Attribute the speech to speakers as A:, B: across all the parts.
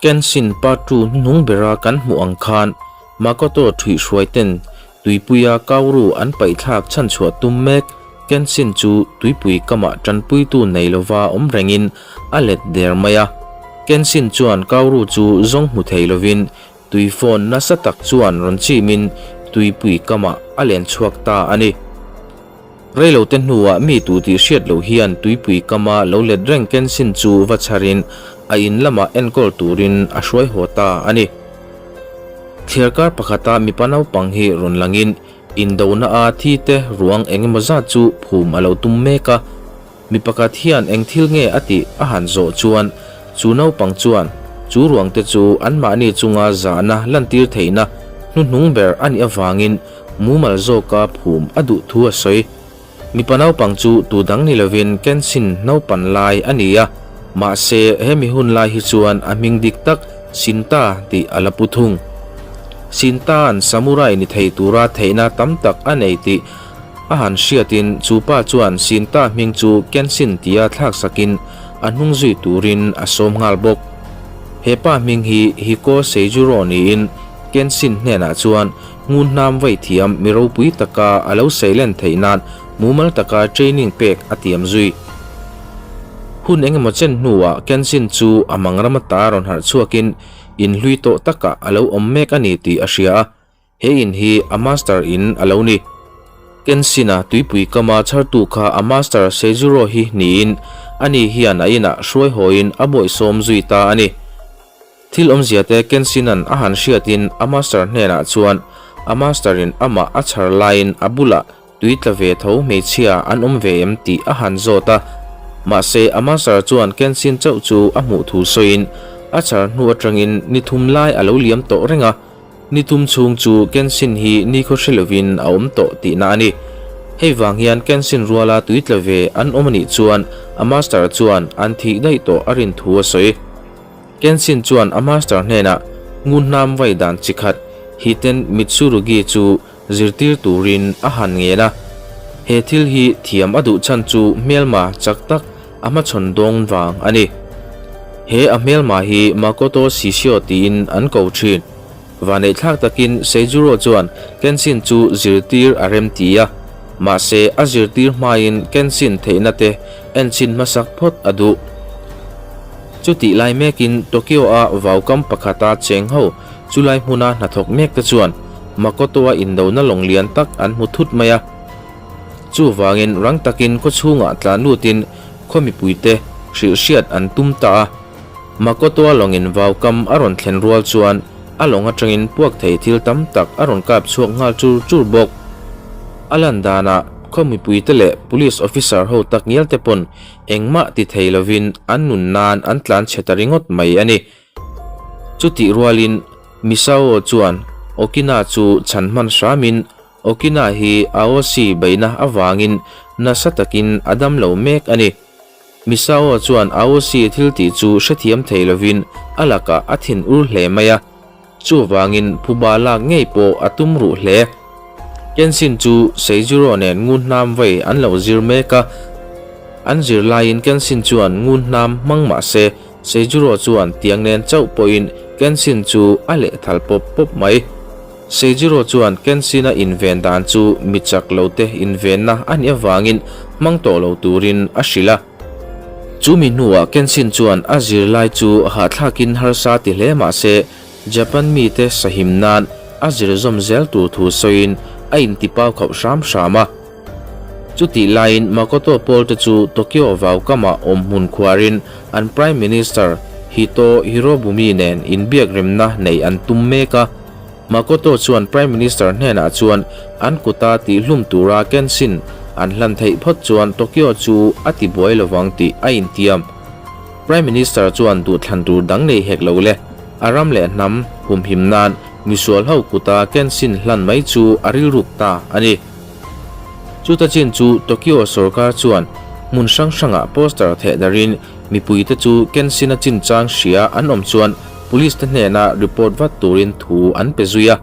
A: Kenshin Part Two hnuhnung bera kan hmuh ang khan Makoto ṭhuihhruai ten tuipuia Kaoru an paihthlak chhanchhuah tum mek Kenshin chu tuipui kamah ṭanpuitu nei lova awm rengin a let der mai a. Kenshin chuan Kaoru chu zawng hmu thei lovin tui phone nasa tak chuan rawn chimin tuipui kamah a len chhuak ta a ni. Reilote hnuah mi tu tih hriat loh hian tuipui kama lo let reng Kenshin chu va chharin a in lamah enkawl turin a hruai haw ta a ni. Thliarkar pakhata mipa naupang hi rawn langin indona a thi te ruang engemaw zat chu phum a lo tum mek a. Mi pakhat hian eng thil nge a tih a han zawh chuan chu naupang chuan chu ruang te chu anmahni chunga zahna lantir theihna hnuhnung ber a nih avangin mumal zawka phum a duh thu a sawi. Mipa naupang chu tu dang ni lovin Kenshin naupan lai a ni a, mahse he mi hun lai hi chuan a hming dik tak Shinta tih a la pu thung. Shinta'n samurai ni thei tura theihna tam tak a nei tih A han hriatin chu pa chuan Shinta hming chu Kenshin tia thlak sakin a hnung zui turin a sawm nghal bawk. He pa hming hi Hiko Seijuro niin Kenshin hnenah chuan ngun hnam vaih thiam mi ropui taka a lo seilen theih nan mumal taka training pek a tiam zui. Hun engemaw chen hnuah Kenshin chu a mangram ata rawn harh chhuakin inhlui tawh takah a lo awm mek a ni tih a hria a. He in hi a master in a lo ni. Kenshin-a tuipui kama chhartu kha a master Seijuro hi niin ani hian a inah hruai hawiin a bawihsawm zui ta a ni. Thil awmzia te Kenshin-a'n a han hriatin a master hnenah chuan a master-in amah a chhar laiin a bulah tui tla ve tho hmeichhia an awm ve em tih a han zawt a. Mahse a master chuan Kenshin chauh chu a hmuh thu sawiin a chhar hnu atangin ni thum lai a lo liam tawh reng a. Ni tum chhung chu Kenshin hi nikhaw hre lovin a awm tawh tihna a ni. Hei vang hian Kenshin ruala tui tla ve an awm a nih chuan a master chuan an thih daih tawh a rin thu a sawi. Kenshin chuan a master hnenah ngun hnam vai dan chi khat Hiten Mitsurugi chu zirtir turin a han ngen a. He thil hi thiam a duh chhan chu hmelma chak tak a hmachhawn dawng vang a ni. He a hmelma hi Makoto Shishio tiin an ko thin. Vaneihthlak takin Seijuro chuan Kenshin chu zirtir a rem ti a, mahse a zirtir hmain Kenshin theihna te enchhin hmasak phawt a duh. Chutih lai mekin Tokyo-a vaukam pakhata cheng ho chulai hmuna hnathawk mek te chuan Makoto-a indona lawng lian tak an hmu thut mai a. Chuvangin rang takin khaw chhungah tlan lutin khaw mipuite hrilh hriat an tum ta a. Makotoa lawngin vaukam a rawn thlen rual chuan a lawng atangin puak thei thil tam tak a rawn kap chhuak nghal chur chur bawk. A lan danah khaw mipuite leh police officer ho tak ngial te pawn engmah ti thei lovin an nun nan an tlan chhe ta ringawt mai a ni. Chutih rualin Misao chuan Okina chu chhan hman hramin Okina hi Aoshi beihna avangin nasa takin a dam lo mek a ni. Misao chuan Aoshi thil tih chu hrethiam thei lovin a lakah a thin ur hle mai a, chuvangin phuba lak ngei pawh a tum ruh hle. Kenshin chu Seijuro nen ngun hnam vei an lo zir mek a, an zir laiin Kenshin chuan ngun hnam hmang mah se Seijuro chuan tiang nen chauh pawhin Kenshin chu a lehthal pawp pawp mai. Seijiro chuan Kenshin-a inven dan chu mi chak lote invenna a nih avangin hmang tawh lo turin a hrilh a. Chu mi hnuah Kenshin chuan a zirlai chu hahthlakin harsa ti hle mah se Japan mite sahim nan a zir zawm zel tur thu sawiin a intipau khauh hram hram a. Chutih laiin Makoto pawlte chu Tokyo vaukama awm hmun khuarin an Prime Minister Hito Hirobumi nen inbiakremna neih an tum mek a. Makoto chuan Prime Minister hnenah chuan an kuta tihlum tura Kenshin an hlan theih phawt chuan Tokyo chu a tibuai lovang tih a intiam. Prime Minister chuan duhthlan tur dang nei hek lo le, a ram leh hnam humhim nan misual ho kuta Kenshin hlan mai chu a rilruk ta a ni. Chuta chin chu Tokyo sorkar chuan hmun hrang hrangah poster theh darin mipuite chu Kenshin-a chinchang hria an awm chuan police te hnena report vat turin thu an pe zui a.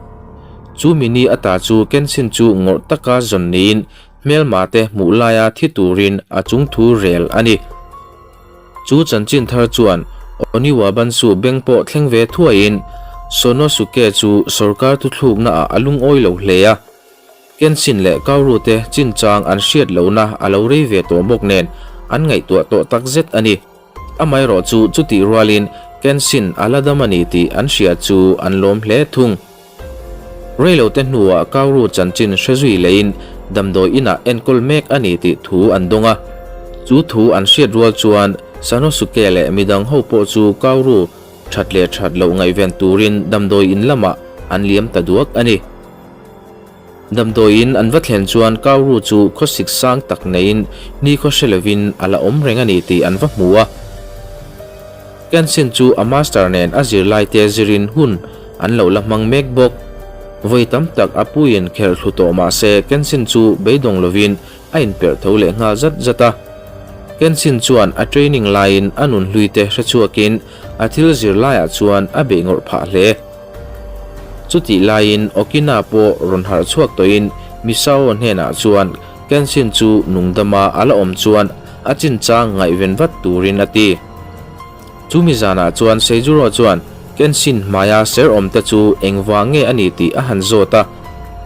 A: Chu mini ata chu Kenshin chu ngawrh taka zawn niin hmelma te hmuh laia thi turin a chung thu rel a ni. Chu chanchin thar chuan Oniwa Bansu beng pawh thleng ve thuaiin Sonosuke chu sorkar thuthlukna ah a lungawi lo hle a. Kenshin leh Kaoru te chinchang an hriat lohna a lo rei ve tawh bawk nen an ngaihtuah tawh takzet a ni. Amaherawh chu chutih rualin Kenshin a la dam a ni tih an hria chu an lawm hle thung. Reilote hnuah Kaoru chanchin hre zui leiin damdawi inah enkawl mek a ni tih thu an dawng a. Chu thu an hriat rual chuan Sanosuke leh midang ho pawh chu Kaoru that leh that loh ngaihven turin damdawi in lamah an liam ta duak a ni. Damdawi in an va thlen chuan Kaoru chu khawsik sang tak neiin nikhaw hre lovin a la awm reng a ni tih an va hmu a. Kenshin chu a master nen a zirlaite zirin hun an lo la hmang mek bawk. Vawi tam tak a puiin kherh thlu tawh mah se Kenshin chu beidawng lovin a inperh tho leh nghal zat zat a. Kenshin chuan a training laiin a nun hluite hre chhuakin a thil zirlaiah chuan a beih ngawrh phah hle. Chutih laiin Okina pawh rawn harh chhuak tawhin Misao hnenah chuan Kenshin chu nungdama a la awm chuan a chinchang ngaihven vat turin a ti. Chumi zanah chuan Seijuro chuan Kenshin hmaia ser awmte chu engvang nge a ni tih a han zawt a,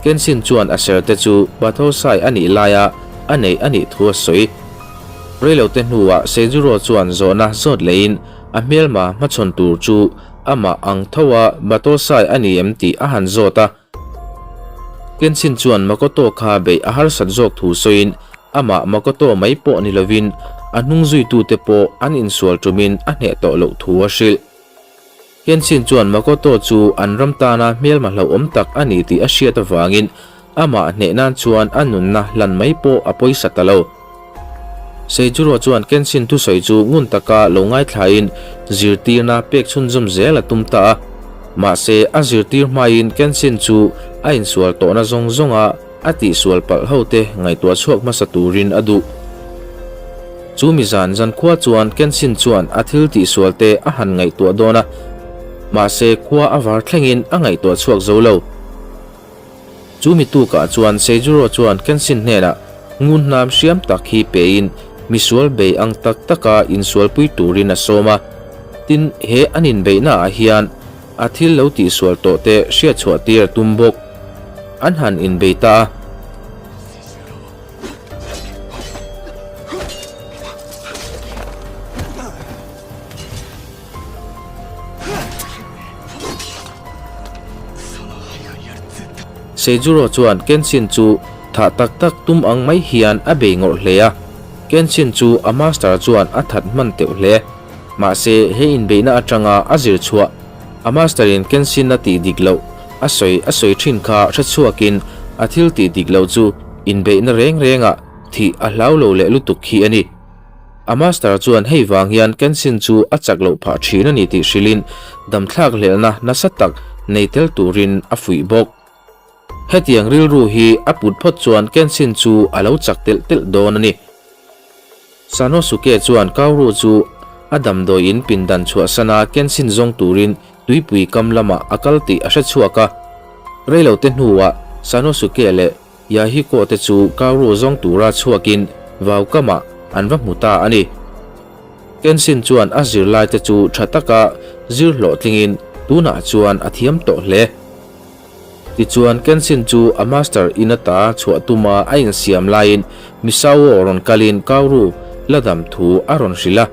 A: Kenshin chuan a serte chu Bathosai a nih laia a neih a nih thu a sawi. Reilote hnuah Seijuro chuan zawhna zawt leiin a hmelma hmachhawn tur chu Amah ang tho a Batosai a ni em tih a han zawt a. Kenshin chuan Makoto kha beih a harsat zawk thu sawiin amah Makoto mai pawh ni lovin a hnung zuitute pawh an insual tumin a hneh tawh loh thu a hrilh. Kenshin chuan Makoto chu an ram tana hmelma hlauhawm tak a ni tih a hriat avangin Amah hneh nan chuan a nunna hlan mai pawh a pawisa ta lo. Seijuro chuan Kenshin thusawi chu ngun taka lo ngaithlain zirtirna pek chhunzawm zel a tum ta a. Mahse, a zirtir hmain Kenshin chu a insual tawhna zawng zawnga a tihsual palh hote ngaihtuah chhuak hmasa turin a duh. Chu mi zan zan khua chuan Kenshin chuan a thil tihsualte a han ngaihtuah dawn a, mahse khua a var thlengin a ngaihtuah chhuak zo lo. Chu mi tukah chuan Seijuro chuan Kenshin hnenah ngun hnam hriam tak hi pein misual bei ang tak taka insualpui turin a sawm a. Tin, he an inbeihnaah hian a thil lo tihsual tawhte hriatchhuah tir a tum bawk. An han inbei ta a. Seijuro chuan Kenshin chu thah tak tak tum ang mai hian a bei ngawrh hle a, Kenshin chu a master chuan a that hman teuh hle. Mahse, he inbeihna atanga a zir chhuah, a master in Kenshin a tih dik loh a sawi a sawi thin kha hre chhuakin a thil tih dik loh chu inbeihna reng rengah thih a hlau lo leh lutuk hi a ni. A master chuan hei vang hian Kenshin chu a chak loh phah thin a ni tih hrilhin damthlak hlelhna nasa tak nei tel turin a fuih bawk. Hetiang rilru hi a put phawt chuan Kenshin chu a lo chak telh telh dawn a ni. Sanosuke chuan Kaoru chu a damdawi in pindan chhuahsana Kenshin zawng turin tuipui kam lamah a kal tih a hre chhuak a. Reilote hnuah Sanosuke leh Yahiko te chu Kaoru zawng tura chhuakin vau kamah an va hmu ta a ni. Kenshin chuan a zirlaite chu tha taka zir hlawhtlingin tunah chuan a thiam tawh hle. Tichuan Kenshin chu a master in ata chhuah tuma a insiam laiin Misao rawn kalin Kaoru la dam thu a rawn hrilh a.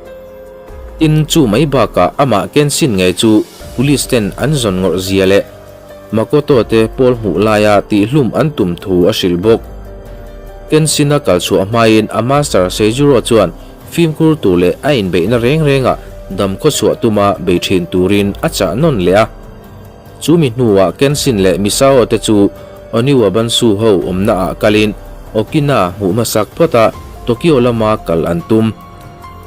A: Tin, chu mai bakah amah Kenshin ngei chu police ten an zawn ngawrh zia leh Makoto te pawl hmuh laia tihhlum an tum thu a hrilh bawk. Kenshin-a kal chhuah hmain a master Seijuro chuan fimkhur tur leh a inbeihna reng rengah dam khawchhuah tuma bei thin turin a chah nawn leh a. Chu mi hnuah Kenshin leh Misao te chu Oniwa Bansu ho awmnaah kalin Okina hmuh hmasak phawt a Tokyo lama kal an tum.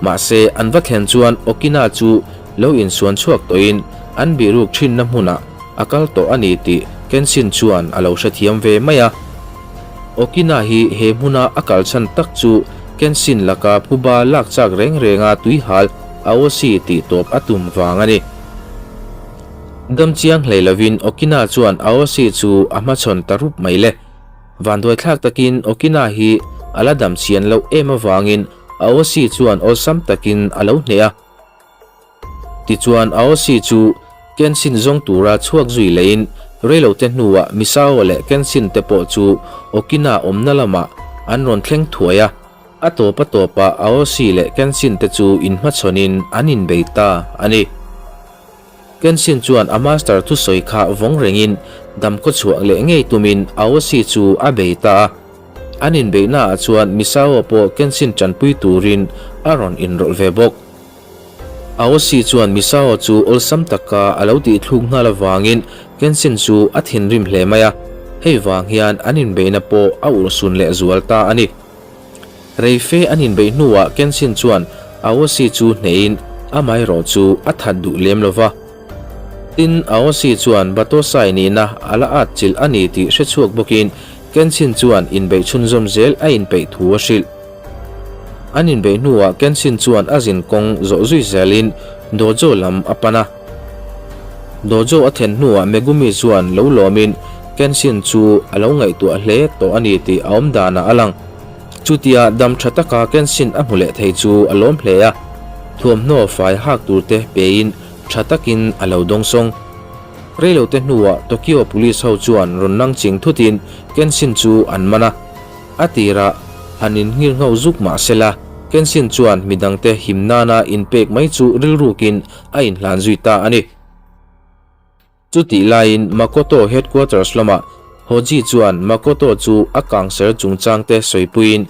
A: Mahse, an va thlen chuan Okina chu lo insuan chhuak tawhin an bihruk thinna hmunah a kal tawh a ni tih Kenshin chuan a lo hrethiam ve mai a. Okina hi he hmuna a kal chhan tak chu Kenshin laka phuba lak chak reng renga tuihal Aoshi tih tawp a tum vang a ni. Dam chiang hlei lovin Okina chuan Aoshi chu a hmachhawn ta rup mai le. Vanduaithlak takin Okina hi a la dam chian loh em avangin Aoshi chuan awlsam takin a lo hneh a. Tichuan Aoshi chu Kenshin zawng tura chhuak zui lehin reilote hnuah Misao leh Kenshin te pawh chu Okina awmna lamah an rawn thleng thuai a. A tawp a tawpah Aoshi leh Kenshin te chu inhmachhawnin an inbei ta a ni. Kenshin chuan a master thusawi kha vawng rengin damkhawchhuah leh ngei tumin Aoshi chu a bei ta a. An inbeihnaah chuan Misao pawh Kenshin tanpui turin a rawn inrawlh ve bawk. Aoshi chuan Misao chu awlsam taka a lo tihthluk nghal avangin Kenshin chu a thinrim hle mai a, hei vang hian an inbeihna pawh a urhsun lehzual ta a ni. Reife an inbeih hnuah Kenshin chuan Aoshi chu hnehin amaherawh chu a that duh lem lo va. Tin, Aoshi chuan Batosai nihna a la at chilh a ni tih hre chhuak bawkin Kenshin chuan inbeih chhunzawm zel a inpeih thu a hrilh. An inbeih hnuah Kenshin chuan a zin kawng zawh zui zelin Dojo lam a pan a. Dojo a then hnuah Megumi chuan lo lawmin Kenshin chu a lo ngaihtuah hle tawh a ni tih a awm danah a lang. Chutia dam tha taka Kenshin a hmu leh thei chu a lawm hle a, thuamhnaw fai hak turte pein tha takin a lo dawngsawng. Reilote hnuah Tokyo Police ho chuan rawn nang ching thutin Kenshin chu an man a. A tirah han inngir ngho zuk mah sela, Kenshin chuan midangte him nana inpek mai chu rilrukin a inhlan zui ta a ni. Chutih laiin Makoto headquarters lamah Hoji chuan Makoto chu a kangser chungchangte sawipuiin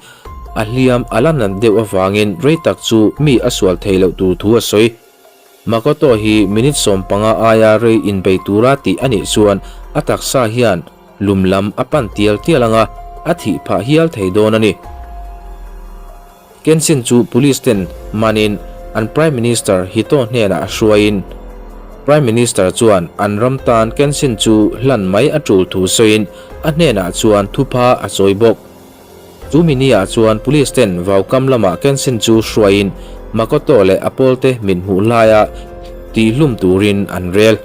A: a hliam a la nat deuh avangin rei tak chu mi a sual thei loh tur thu a sawi. Makoto hi minute 15 aia rei inbei tura tih a nih chuan a taksa hian lum lam a pan tial tial anga a thih phah hial thei dawn a ni. Kenshin chu police ten manin an Prime Minister Hito hnenah hruaiin Prime Minister chuan an ram tan Kenshin chu hlan mai a tul thu sawiin a hnenah chuan thupha a chawi bawk. Chu mi niah chuan police ten vaukam lamah Kenshin chu hruaiin Makoto leh a pawlte mit hmuh hlaia tihlum turin an rel.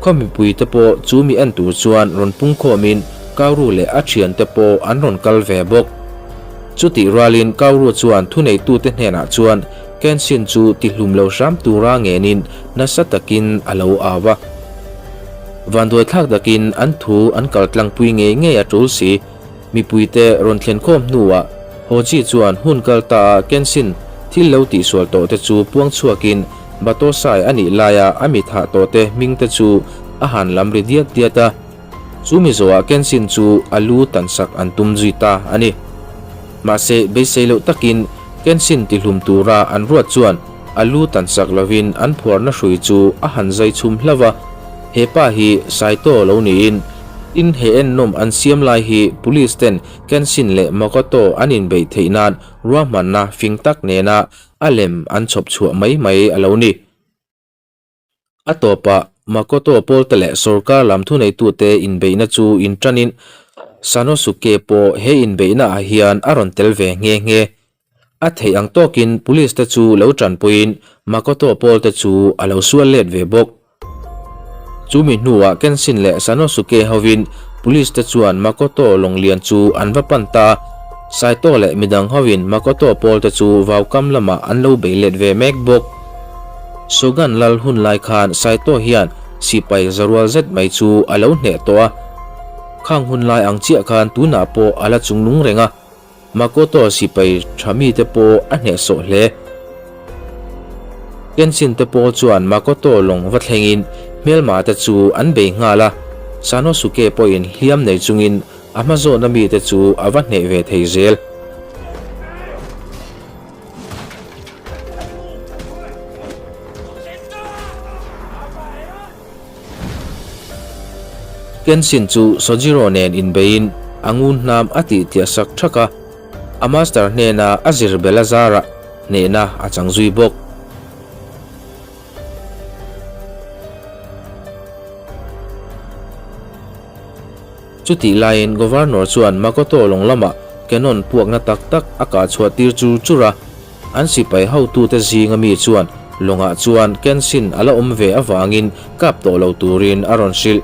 A: Khaw mipuite pawh chu mi en tur chuan rawn pungkhawmin Kauru leh a thiante pawh an rawn kal ve bawk. Chutih rualin Kauru chuan thuneitute hnenah chuan Kenshin chu tihlum lo hram tura ngenin nasa takin a lo au a. Vanduaithlak takin an thu an kal tlangpui ngei ngei a tul si. Mipuite rawn thlenkhawm hnuah Hoji chuan hun kal ta a Kenshin thil lo tihsual tawh te chu puang chhuakin Batosai a nih laia a mi thah tawh te hming te chu a han lam ri diat diat a. Chu mi zawhah Kenshin chu a lu tansak an tum zui ta a ni. Mahse beisei loh takin Kenshin tihlum tura an ruat chuan a lu tansak lovin an phuarna hrui chu a han zai chhum hlauh a. He pa hi Saito lo niin Tin, he ennawm an siam lai hi Police ten Kenshin leh Makoto an inbeih theih nan ruahmanna fing tak nena a lem an chhawp chhuah mai mai a lo ni. A tawpah Makoto pawlte leh sorkar lam thuneitute inbeihna chu inṭanin Sanosuke pawh he inbeihna ah hian a rawn tel ve nghe nghe. A theih ang tawkin Police te chu lo ṭanpuiin Makoto pawlte chu a lo sual let ve bawk. Chu mi hnuah Kenshin leh Sanosuke hovin Police te chuan Makoto lawnglian chu an va pan ta a, Saito leh midang hovin Makoto pawl te chu vaukam lamah an lo bei let ve mek bawk. Shogun lal hun lai khan Saito hian sipai zarual zet mai chu a lo hneh tawh a, khang hun lai ang chiah khan tunah pawh a la chungnung reng a. Makoto sipai tha mite pawh a hnehsawh hle. Kenshin te pawh chuan Makoto lawng va thlengin hmelma te chu an bei nghal a, Sanosuke pawhin hliam nei chungin a hma zawhna mite chu a va hneh ve thei zel. Kenshin chu Sojiro nen inbeiin a ngun hnam a tih tliah sak thak a, a master hnena a zir bel a zarah hnehna a chang zui bawk. Chutih laiin Governor chuan Makoto lawng lamah cannon puakna tak tak a kah chhuah tir chur chur a. An sipai hotute zinga mi chuan lawngah chuan Kenshin a la awm ve avangin kap tawh lo turin a rawn hrilh.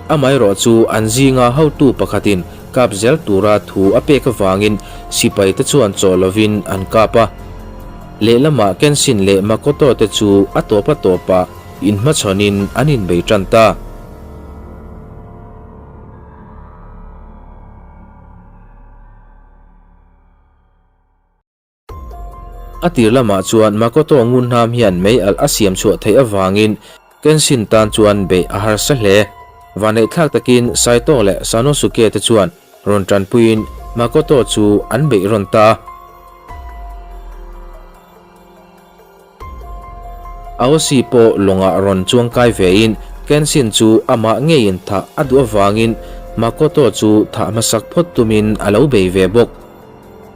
A: Amaherawh chu an zinga hotu pakhatin kap zel tura thu a pek avangin sipaite chuan chaw lovin an kap a. Lehlamah Kenshin leh Makoto te chu a tawp a tawpah inhmachhawnin an inbei tan ta. A tir lamah chuan Makoto ngunhnam hian mei alh a siam chhuah theih avangin Kenshin tan chuan beih a harsa hle. Vaneihthlak takin Saito leh Sanosuke te chuan rawn tanpuiin Makoto chu an beih rawn ta a. Aoshi pawh lawngah rawn chuangkai vein Kenshin chu amah ngeiin thah a duh avangin Makoto chu thah hmasak phawt tumin a lo bei ve bawk.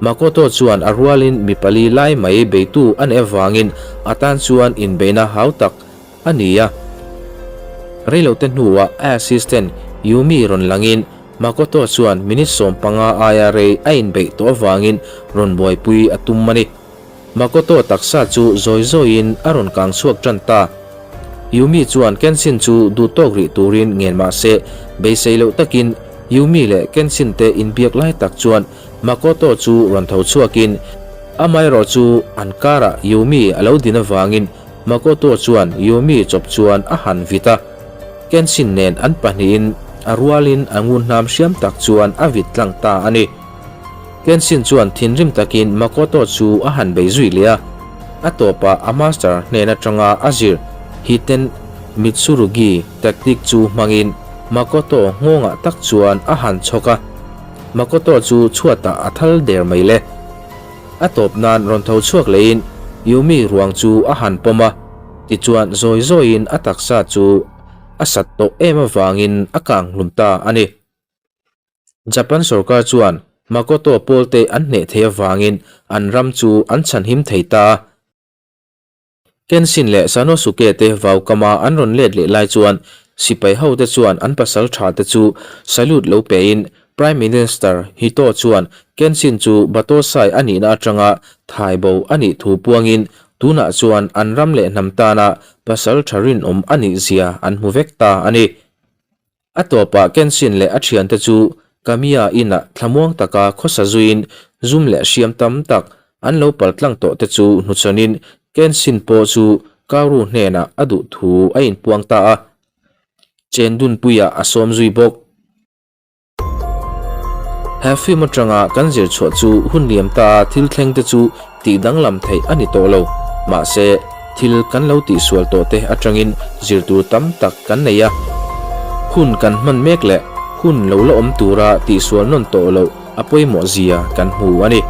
A: Makoto chuan a rualin mi pali lai mai beitu a neih avangin a tan chuan inbeihna hau tak a ni a. Reilote hnuah a assistant Yumi rawn langin Makoto chuan minute 15 aia rei a inbeih tawh avangin rawn buaipui a tum a ni. Makoto taksa chu zawi zawiin a rawn kang chhuak tan ta. Yumi chuan Kenshin chu duh tawk rih turin ngen mah se, beisei loh takin Yumi leh Kenshin te inbiak lai tak chuan Makoto chu rawn tho chhuakin, amaherawh chu an karah Yumi a lo din avangin Makoto chuan Yumi chawp chuan a han vit a. Kenshin nen an pahnihin a rualin a ngunhnam hriam tak chuan a vit tlang ta a ni. Kenshin chuan thinrim takin Makoto chu a han bei zui leh a, a tawpah a master hnen atanga a zir Hiten Mitsurugi tactic chu hmangin Makoto nghawngah tak chuan a han chhawk a. Makoto chu chhuatah a thal der mai le. A tawp nan rawn tho chhuak lehin Yumi ruang chu a han pawm a, tichuan zawi zawiin a taksa chu a sat tawh em avangin a kang hlum ta a ni. Japan sorkar chuan Makoto pawlte an hneh thei avangin an ram chu an chhanhim thei ta a. Kenshin leh Sanosuke te vaukama an rawn let leh lai chuan sipai hote chuan an pasal tha te chu salute lo pein Prime Minister Hito chuan Kenshin chu Batosai a nihna atanga thai bo a nih thu puangin tunah chuan an ram leh hnam tana pasal tha rinawm a nih zia an hmu vek ta a ni. A tawpah Kenshin leh a thiante chu Kamiya inah thlamuang taka khawsa zuiin zum leh hriam tam tak an lo pal tlang tawh te chu hnuchhawnin Kenshin pawh chu Kaoru hnenah a duh thu a inpuang ta a, Chendunpuiah a sawm zui bawk. He film atanga kan zir chhuah chu hun liam ta a thil thleng te chu tih danglam theih a ni tawh lo. Mahse, thil kan lo tihsual tawh te atangin zir tur tam tak kan nei a. Hun kan hman mek leh hun lo la awm tura tihsual nawn tawh loh a pawimawh zia kan hmu a ni.